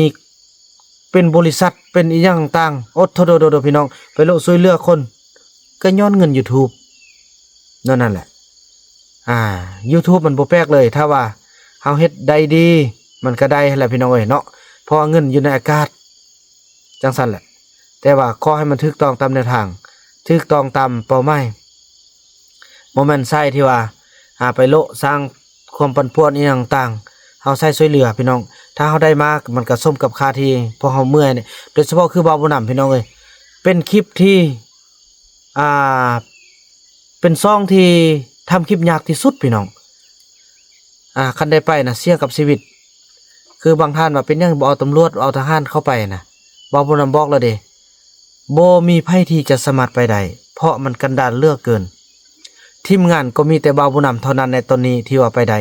ເປັນບໍລິສັດ ເປັນອີ່ຫຍັງຕ່າງໆ ໂອດໂທໂດໂດ ພີ່ນ້ອງ ໄປໂລະຊ່ວຍເຫຼືອຄົນ ກໍຍ້ອນເງິນຢູທູບ ແນວນັ້ນແຫຼະ. ອ່າ ຢູທູບມັນບໍ່ແປກເລີຍ ຖ້າວ່າເຮົາເຮັດໄດ້ດີ ມັນກໍໄດ້ຫັ້ນແຫຼະ ພີ່ນ້ອງເອີຍເນາະ ເພາະວ່າເງິນຢູ່ໃນອາກາດ ຈັ່ງຊັ້ນແຫຼະ. ແຕ່ວ່າຂໍໃຫ້ມັນຖືກຕ້ອງຕາມແນວທາງ ຖືກຕ້ອງຕາມເປົ້າໝາຍ ບໍ່ແມ່ນໃຊ້ທີ່ວ່າ ອ່າ ໄປໂລະສ້າງຄວາມປັ່ນປ່ວນອີ່ຫຍັງຕ່າງໆ ເຮົາໃຊ້ຊ່ວຍເຫຼືອ ພີ່ນ້ອງ. ຖ້າເຮົາໄດ້ມາ ມັນກໍສົມກັບຄ່າທີ່ພວກເຮົາເມື່ອຍນີ້. ໂດຍສະເພາະຄືບ່າວບຸນນຳ ພີ່ນ້ອງເອີຍ ເປັນຄລິບທີ່ ອ່າ ເປັນຊ່ອງທີ່ທຳຄລິບຍາກທີ່ສຸດ ພີ່ນ້ອງ. ອ່າ ຄັນໄດ້ໄປນະ ສ່ຽງກັບຊີວິດ. ຄືບາງທ່ານວ່າ ເປັນຫຍັງບໍ່ເອົາຕຳຫຼວດ ເອົາທະຫານເຂົ້າໄປນະ? ບ່າວບຸນນຳບອກແລ້ວເດ້ ບໍ່ມີໃຜທີ່ຈະສາມາດໄປໄດ້ ເພາະມັນກັນດານເຫຼືອເກີນ. ທີມງານກໍມີແຕ່ບ່າວບຸນນຳເທົ່ານັ້ນໃນຕອນນີ້ທີ່ວ່າໄປໄດ້.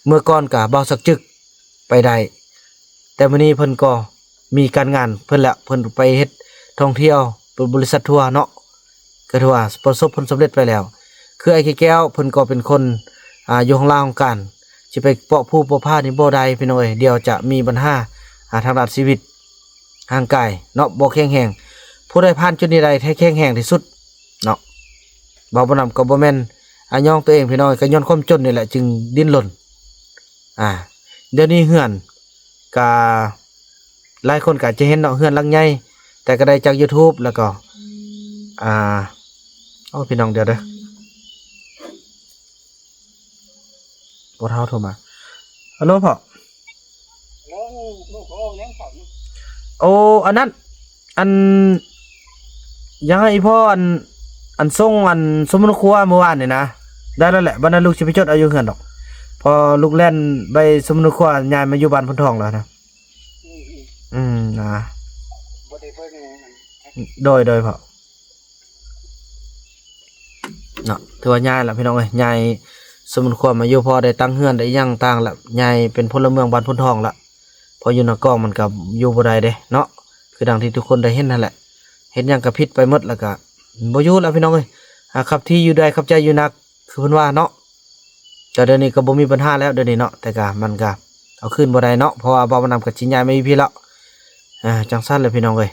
ເມື່ອກ່ອນກະບ່າວສັກຈຶກໄປໄດ້ ແຕ່ມື້ນີ້ເພິ່ນກໍມີການງານເພິ່ນແລ້ວ ເພິ່ນໄປເຮັດທ່ອງທ່ຽວ ເປີດບໍລິສັດທົວເນາະ ກໍຖືວ່າປະສົບຜົນສຳເລັດໄປແລ້ວ. ຄືອ້າຍຂີ້ແກ້ວ ເພິ່ນກໍເປັນຄົນ ອ່າ ຢູ່ຫ້ອງລ່າຫ້ອງການ ຊິໄປເປາະພູເປາະຜານີ້ບໍ່ໄດ້ ພີ່ນ້ອງເອີຍ ດຽວຈະມີບັນຫາ ອ່າ ທາງດ້ານຊີວິດຮ່າງກາຍເນາະ ບໍ່ແຂງແຮງ. ຜູ້ໃດຜ່ານຈຸດນີ້ໄດ້ ແທ້ແຂງແຮງທີ່ສຸດເນາະ. ເວົ້າບໍ່ນຳກໍບໍ່ແມ່ນ ອ່າ ຍ້ອງຕົວເອງ ພີ່ນ້ອງເອີຍ ກໍຍ້ອນຄວາມຈົນນີ້ແຫຼະຈຶ່ງດີ້ນລົນ. ອ່າ ດຽວນີ້ເຮືອນກະ ຫຼາຍຄົນກໍອາດຈະເຫັນເນາະ ເຮືອນຫຼັງໃຫຍ່ ແຕ່ກໍໄດ້ຈາກຢູທູບ ແລ້ວກໍ ອ່າ ໂອ້ ພີ່ນ້ອງ ດຽວເດີ ພໍ່ເຖົ້າໂທມາ. ຮັລໂຫຼພໍ່. ໂອ້ ອັນນັ້ນ ອັນ ຢາກໃຫ້ອີ່ພໍ່ ອັນ ອັນ ສົ່ງ ອັນ ສົມມຸນຄົວມື້ວານນີ້ນະ ໄດ້ແລ້ວແຫຼະ. ບັດນັ້ນລູກຊິໄປຈົດເອົາຢູ່ເຮືອນດອກ ເພາະລູກແລ່ນໄປສົມມຸນຄົວ ຍ້າຍມາຢູ່ບ້ານໂພນທອງແລ້ວນະ. ອືມ ອ່າ ບໍ່ໄດ້ເບິ່ງ ໂດຍ ໂດຍພໍ່ ເນາະ. ຖືວ່າຍ້າຍລະ ພີ່ນ້ອງເອີຍ ຍ້າຍສົມມຸນຄົວມາຢູ່ ພໍໄດ້ຕັ້ງເຮືອນໄດ້ຫຍັງຕ່າງລະ ຍ້າຍເປັນພົນລະເມືອງບ້ານໂພນທອງລະ. ເພາະຢູ່ນາກອງມັນກໍຢູ່ບໍ່ໄດ້ເດ້ເນາະ ຄືດັ່ງທີ່ທຸກຄົນໄດ້ເຫັນຫັ້ນແຫຼະ ເຮັດຫຍັງກໍຜິດໄປໝົດ ແລ້ວກໍບໍ່ຢູ່ລະ ພີ່ນ້ອງເອີຍ. ອ່າ ຂັບທີ່ຢູ່ໄດ້ ຂັບໃຈຢູ່ໜັກ ຄືເພິ່ນວ່າເນາະ. ແຕ່ດຽວນີ້ກໍບໍ່ມີບັນຫາແລ້ວ ດຽວນີ້ເນາະ ແຕ່ກະມັນກະເອົາຄືນບໍ່ໄດ້ເນາະ ເພາະວ່າບ່າວບຸນນຳກໍຊິຍ້າຍມາຢູ່ພີ້ແລ້ວ. ອ່າ ຈັ່ງຊັ້ນແຫຼະພີ່ນ້ອງເອີຍ.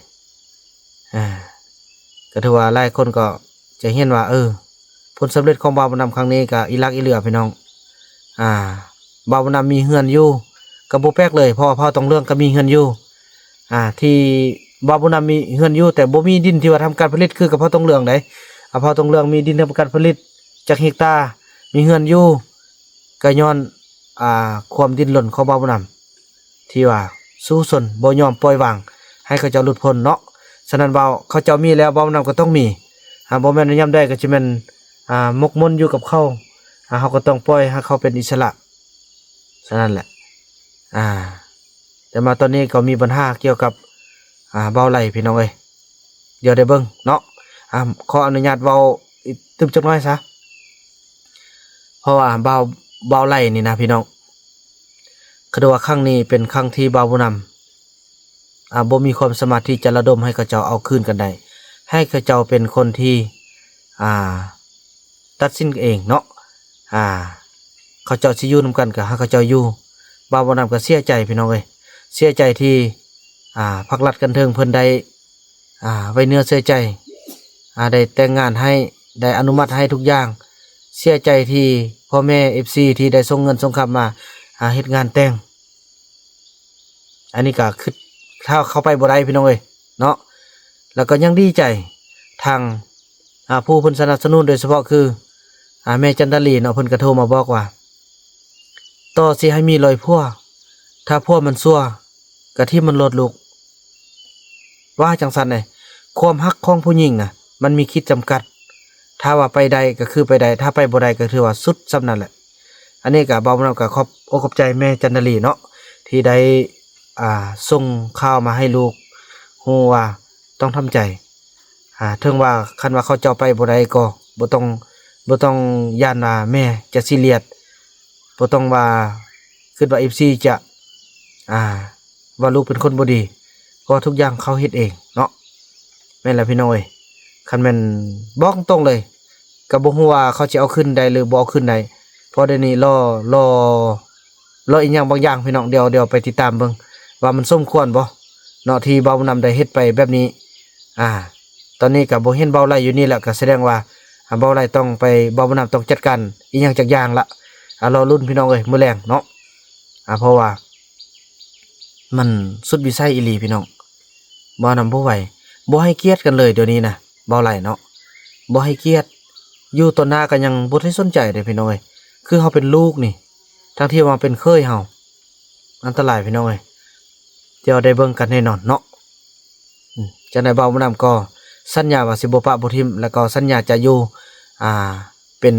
ອ່າ ກໍຖືວ່າຫຼາຍຄົນກໍຈະເຫັນວ່າ ເອີ ຜົນສຳເລັດຂອງບ່າວບຸນນຳຄັ້ງນີ້ກໍອີຫຼັກອີເຫຼືອພີ່ນ້ອງ. ອ່າ ບ່າວບຸນນຳມີເຮືອນຢູ່ ກໍບໍ່ແປກເລີຍ ເພາະວ່າເຜົ່າຕົງເຫຼືອງກໍມີເຮືອນຢູ່. ອ່າ ທີ່ບ່າວບຸນນຳມີເຮືອນຢູ່ ແຕ່ບໍ່ມີດິນທີ່ວ່າທຳການຜະລິດຄືກັບເຜົ່າຕົງເຫຼືອງໃດ. ອ່າ ເຜົ່າຕົງເຫຼືອງມີດິນທຳການຜະລິດຈັກເຮັກຕາ ມີເຮືອນຢູ່ ກໍຍ້ອນ ອ່າ ຄວາມດີ້ນລົນຂອງບ່າວບຸນນຳ ທີ່ວ່າສູ້ຊົນບໍ່ຍອມປ່ອຍວາງໃຫ້ເຂົາເຈົ້າຫຼຸດພົ້ນເນາະ. ສະນັ້ນ ບ່າວ ເຂົາເຈົ້າມີແລ້ວ ບ່າວບຸນນຳກໍຕ້ອງມີ. ຫາກບໍ່ແມ່ນວ່າຍາມໃດກໍຈະແມ່ນ ອ່າ ໝົກໝົນຢູ່ກັບເຂົາ. ອ່າ ເຮົາກໍຕ້ອງປ່ອຍໃຫ້ເຂົາເປັນອິດສະຫຼະ. ສະນັ້ນແຫຼະ ອ່າ ແຕ່ມາຕອນນີ້ກໍມີບັນຫາກ່ຽວກັບ ອ່າ ບ່າວໄຫຼພີ່ນ້ອງເອີຍ. ດຽວໄດ້ເບິ່ງເນາະ. ອ່າ ຂໍອະນຸຍາດເວົ້າອີກຕື່ມຈັກໜ້ອຍຊະ ເພາະວ່າບ່າວ ບ່າວໄຫຼນີ້ນະພີ່ນ້ອງ ຄືວ່າຄັ້ງນີ້ເປັນຄັ້ງທີ່ບ່າວບຸນນຳ ອ່າ ບໍ່ມີຄວາມສາມາດທີ່ຈະລະດົມໃຫ້ເຂົາເຈົ້າເອົາຄືນກັນໄດ້. ໃຫ້ເຂົາເຈົ້າເປັນຄົນທີ່ ອ່າ ຕັດສິນເອງເນາະ. ອ່າ ເຂົາເຈົ້າຊິຢູ່ນຳກັນກໍໃຫ້ເຂົາເຈົ້າຢູ່. ບ່າວບຸນນຳກໍເສຍໃຈພີ່ນ້ອງເອີຍ ເສຍໃຈທີ່ ອ່າ ພັກລັດຂັ້ນເທິງເພິ່ນໄດ້ ອ່າ ໄວ້ເນື້ອເຊື່ອໃຈ ອ່າ ໄດ້ແຕ່ງງານໃຫ້ ໄດ້ອະນຸມັດໃຫ້ທຸກຢ່າງ. ເສຍໃຈທີ່ພໍ່ແມ່ເອັຟຊີທີ່ໄດ້ສົ່ງເງິນສົ່ງຄຳມາ ອ່າ ເຮັດງານແຕ່ງ. ອັນນີ້ກໍຄືຖ້າເຂົ້າໄປບໍ່ໄດ້ພີ່ນ້ອງເອີຍເນາະ. ແລ້ວກໍຍັງດີໃຈທາງ ອ່າ ຜູ້ເພິ່ນສະໜັບສະໜູນ ໂດຍສະເພາະຄື ອ່າ ແມ່ຈັນດາລີເນາະ ເພິ່ນກໍໂທມາບອກວ່າ ຕໍ່ຊິໃຫ້ມີຮ້ອຍຜົວ ຖ້າຜົວມັນຊົ່ວກໍຖິ້ມມັນໂລດລູກ. ວ່າຈັ່ງຊັ້ນເດ້ ຄວາມຮັກຂອງຜູ້ຍິງນະ ມັນມີຂີດຈຳກັດ. ຖ້າວ່າໄປໄດ້ກໍຄືໄປໄດ້ ຖ້າໄປບໍ່ໄດ້ກໍຖືວ່າສຸດສ່ຳນັ້ນແຫຼະ. ອັນນີ້ກໍ ບ່າວບຸນນຳກໍຂອບອົກຂອບໃຈແມ່ຈັນດາລີເນາະ ທີ່ໄດ້ ອ່າ ສົ່ງຂ່າວມາໃຫ້ລູກຮູ້ວ່າຕ້ອງທຳໃຈ. ອ່າ ເຖິງວ່າຄັນວ່າເຂົາເຈົ້າໄປບໍ່ໄດ້ກໍບໍ່ຕ້ອງ ບໍ່ຕ້ອງຢ້ານວ່າແມ່ຈະຊີຣຽສ ບໍ່ຕ້ອງວ່າຄິດວ່າເອັຟຊີຈະ ອ່າ ວ່າລູກເປັນຄົນບໍ່ດີ ເພາະວ່າທຸກຢ່າງເຂົາເຮັດເອງເນາະ. ແມ່ນແຫຼະພີ່ນ້ອງເອີຍ ຄັນແມ່ນ ບອກຕົງເລີຍ ກໍບໍ່ຮູ້ວ່າເຂົາຊິເອົາຄືນໄດ້ ຫຼື ບໍ່ເອົາຄືນໄດ້ ເພາະດຽວນີ້ລໍ ລໍ ລໍອີ່ຫຍັງບາງຢ່າງພີ່ນ້ອງ. ດຽວ ດຽວໄປຕິດຕາມເບິ່ງວ່າມັນສົມຄວນບໍ່ເນາະ ທີ່ບ່າວບຸນນຳໄດ້ເຮັດໄປແບບນີ້. ອ່າ ຕອນນີ້ກໍບໍ່ເຫັນບ່າວໄຫຼຢູ່ນີ້ແລ້ວ ກໍສະແດງວ່າ ອ່າ ບ່າວໄຫຼຕ້ອງໄປ ບ່າວບຸນນຳຕ້ອງຈັດການອີ່ຫຍັງຈັກຢ່າງລະ. ອ່າ ລໍລຸ້ນພີ່ນ້ອງເອີຍ ມື້ແລງເນາະ. ອ່າ ເພາະວ່າມັນສຸດວິໄສອີ່ຫຼີພີ່ນ້ອງ. ບ່າວນຳບໍ່ໄຫວ ບໍ່ໃຫ້ກຽດກັນເລີຍດຽວນີ້ນະ ບ່າວໄຫຼເນາະ ບໍ່ໃຫ້ກຽດ. ຢູ່ຕໍ່ໜ້າກໍຍັງບໍ່ໄດ້ສົນໃຈເດ້ພີ່ນ້ອງເອີຍ ຄືເຮົາເປັນລູກນີ້ ທັງທີ່ວ່າເປັນເຂີຍເຮົາ ອັນຕະລາຍພີ່ນ້ອງເອີຍ. ດຽວໄດ້ເບິ່ງກັນແນ່ນອນເນາະ. ອືມ ຈັ່ງໃດບ່າວບຸນນຳກໍສັນຍາວ່າຊິບໍ່ປະບໍ່ຖິ້ມ ແລ້ວກໍສັນຍາຈະຢູ່ ອ່າ ເປັນ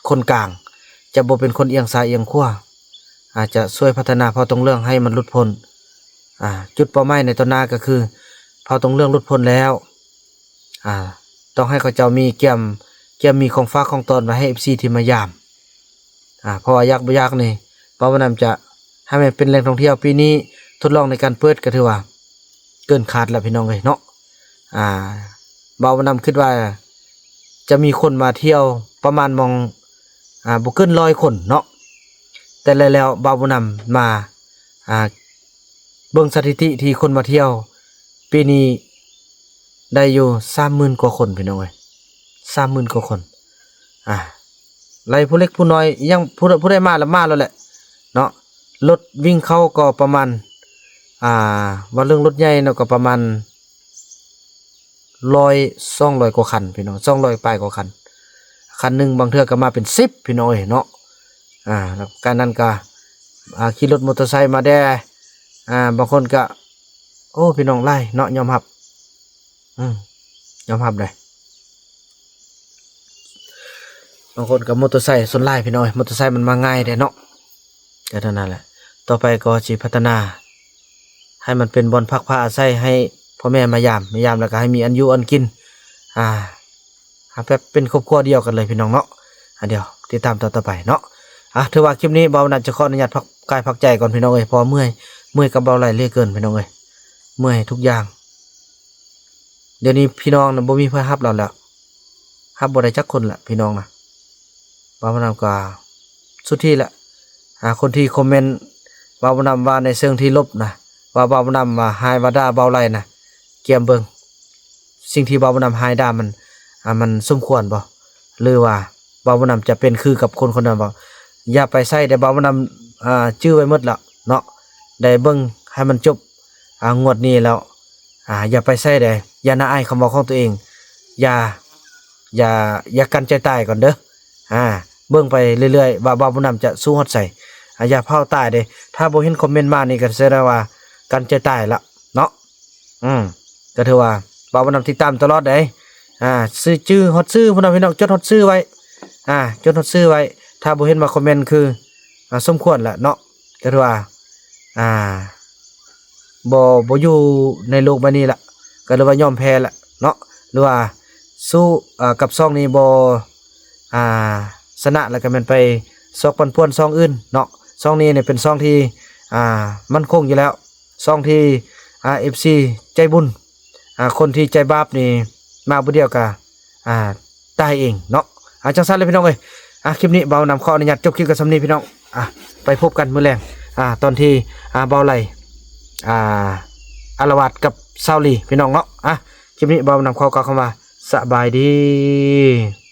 ຄົນກາງ ຈະບໍ່ເປັນຄົນອຽງຊ້າຍອຽງຂວາ ອາດຈະຊ່ວຍພັດທະນາເຜົ່າຕົງເຫຼືອງໃຫ້ມັນຫຼຸດພົ້ນ. ອ່າ ຈຸດເປົ້າໝາຍໃນຕໍ່ໜ້າກໍຄືເຜົ່າຕົງເຫຼືອງຫຼຸດພົ້ນແລ້ວ ອ່າ ຕ້ອງໃຫ້ເຂົາເຈົ້າມີກຽມ ກຽມມີຂອງຝາກຂອງຕ້ອນໄວ້ໃຫ້ເອັຟຊີທີ່ມາຢາມ. ອ່າ ເພາະວ່າຢາກບໍ່ຢາກນີ້ ບ່າວບຸນນຳຈະໃຫ້ມັນເປັນແຫຼ່ງທ່ອງທ່ຽວ. ປີນີ້ທົດລອງໃນການເປີດກໍຖືວ່າເກີນຄາດແລ້ວພີ່ນ້ອງເອີຍເນາະ. ອ່າ ບ່າວບຸນນຳຄິດວ່າຈະມີຄົນມາທ່ຽວປະມານໝ່ອງ ອ່າ ບໍ່ເກີນຮ້ອຍຄົນເນາະ ແຕ່ແລ້ວໆ ບ່າວບຸນນຳມາ ອ່າ ເບິ່ງສະຖິຕິທີ່ຄົນມາທ່ຽວປີນີ້ໄດ້ຢູ່ສາມໝື່ນກວ່າຄົນພີ່ນ້ອງເອີຍ ສາມໝື່ນກວ່າຄົນ. ອ່າ ໄລ່ຜູ້ເລັກຜູ້ນ້ອຍອີ່ຫຍັງ ຜູ້ ຜູ້ໃດມາລະມາໂລດແຫຼະເນາະ. ລົດວິ່ງເຂົ້າກໍປະມານ ອ່າ ເວົ້າເລື່ອງລົດໃຫຍ່ເນາະ ກໍປະມານ ຮ້ອຍ ສອງຮ້ອຍກວ່າຄັນພີ່ນ້ອງ ສອງຮ້ອຍປາຍກວ່າຄັນ. ຄັນໜຶ່ງບາງເທື່ອກໍມາເປັນສິບພີ່ນ້ອງເອີຍເນາະ. ອ່າ ແລ້ວການນັ້ນກໍ ອ່າ ຂີ່ລົດມໍເຕີໄຊມາແດ່ ອ່າ ບາງຄົນກໍ ໂອ້ ພີ່ນ້ອງຫຼາຍເນາະ ຍອມຮັບ ອືມ ຍອມຮັບເດ້. ບາງຄົນກໍມໍເຕີໄຊ ສ່ວນຫຼາຍພີ່ນ້ອງເອີຍ ມໍເຕີໄຊມັນມາງ່າຍເດ້ເນາະ. ກໍເທົ່ານັ້ນແຫຼະ ຕໍ່ໄປກໍຊິພັດທະນາໃຫ້ມັນເປັນບ່ອນພັກພາອາໄສໃຫ້ພໍ່ແມ່ມາຢາມ ມາຢາມແລ້ວກໍໃຫ້ມີອັນຢູ່ອັນກິນ ອ່າ ເອົາແບບເປັນຄອບຄົວດຽວກັນເລີຍພີ່ນ້ອງເນາະ. ອ່າ ດຽວຕິດຕາມຕອນຕໍ່ໄປເນາະ. ອ່າ ຖືວ່າຄລິບນີ້ບ່າວນັດຈະຂໍອະນຸຍາດພັກກາຍພັກໃຈກ່ອນພີ່ນ້ອງເອີຍ ເພາະວ່າເມື່ອຍ ເມື່ອຍກັບບ່າວໄຫຼເຫຼືອເກີນພີ່ນ້ອງເອີຍ ເມື່ອຍທຸກຢ່າງ. ດຽວນີ້ພີ່ນ້ອງນະບໍ່ມີໃຜຮັບລາວແລ້ວ ຮັບບໍ່ໄດ້ຈັກຄົນລະພີ່ນ້ອງນະ. ບ່າວບຸນນຳກໍສຸດທີ່ລະ ອ່າ ຄົນທີ່ຄອມເມັນບ່າວບຸນນຳວ່າໃນເຊີງທີ່ລົບນະ ວ່າບ່າວບຸນນຳວ່າຮ້າຍວ່າດ່າບ່າວໄຫຼນະ ກຽມເບິ່ງ ສິ່ງທີ່ບ່າວບຸນນຳຮ້າຍດ່າມັນ ອ່າ ມັນສົມຄວນບໍ່ ຫຼືວ່າບ່າວບຸນນຳຈະເປັນຄືກັບຄົນຄົນນັ້ນບໍ່? ຢ່າໄປໃສ່ເດີ້ ບ່າວບຸນນຳ ອ່າ ຈື່ໄວ້ໝົດແລ້ວເນາະ ໄດ້ເບິ່ງໃຫ້ມັນຈົບ ອ່າ ງວດນີ້ແລ້ວ ອ່າ ຢ່າໄປໃສ່ເດີ້ ຢ່ານະອາຍຄຳເວົ້າຂອງຕົວເອງ ຢ່າ ຢ່າ ຢ່າກັ້ນໃຈຕາຍກ່ອນເດີ້ ອ່າ ເບິ່ງໄປເລື້ອຍໆ ວ່າບ່າວບຸນນຳຈະສູ້ຮອດໃສ ອ່າ ຢ່າຟ້າວຕາຍເດ້ ຖ້າບໍ່ເຫັນຄອມເມັນມານີ້ກໍສະແດງວ່າກັ້ນໃຈຕາຍລະເນາະ ອືມ ກໍຖືວ່າບ່າວບຸນນຳຕິດຕາມຕະຫຼອດເດ້ ອ່າ ຊື່ ຈື່ຮອດຊື່ພຸ້ນນະ ພີ່ນ້ອງ ຈົດຮອດຊື່ໄວ້ ອ່າ ຈົດຮອດຊື່ໄວ້ ຖ້າບໍ່ເຫັນມາຄອມເມັນຄື ອ່າ ສົມຄວນລະເນາະ ກໍຖືວ່າ ອ່າ ບໍ່ ບໍ່ຢູ່ໃນໂລກໃບນີ້ລະ ກໍເລີຍວ່າຍອມແພ້ລະເນາະ ຫຼືວ່າສູ້ ອ່າ ກັບຊ່ອງນີ້ບໍ່ ອ່າ ຊະນະ ແລ້ວກໍແມ່ນໄປຊອກປັ່ນປ່ວນຊ່ອງອື່ນເນາະ ຊ່ອງນີ້ນີ້ເປັນຊ່ອງທີ່ ອ່າ ໝັ້ນຄົງຢູ່ແລ້ວ ຊ່ອງທີ່ ອ່າ ເອັຟຊີໃຈບຸນ ອ່າ ຄົນທີ່ໃຈບາບນີ້ມາຜູ້ດຽວກໍ ອ່າ ຕາຍເອງເນາະ ອ່າ ຈັ່ງຊັ້ນແຫຼະພີ່ນ້ອງເອີຍ ອ່າ ຄລິບນີ້ບ່າວນຳຂໍອະນຸຍາດຈົບຄລິບກັນສ່ຳນີ້ພີ່ນ້ອງ ອ່າ ໄປພົບກັນມື້ແລງ ອ່າ ຕອນທີ່ ອ່າ ບ່າວໄຫຼ ອ່າ ອາລະວາດກັບສາວລີພີ່ນ້ອງເນາະ ອ່າ ຄລິບນີ້ບ່າວນຳຂໍກ່າວຄຳວ່າ ສະບາຍດີ.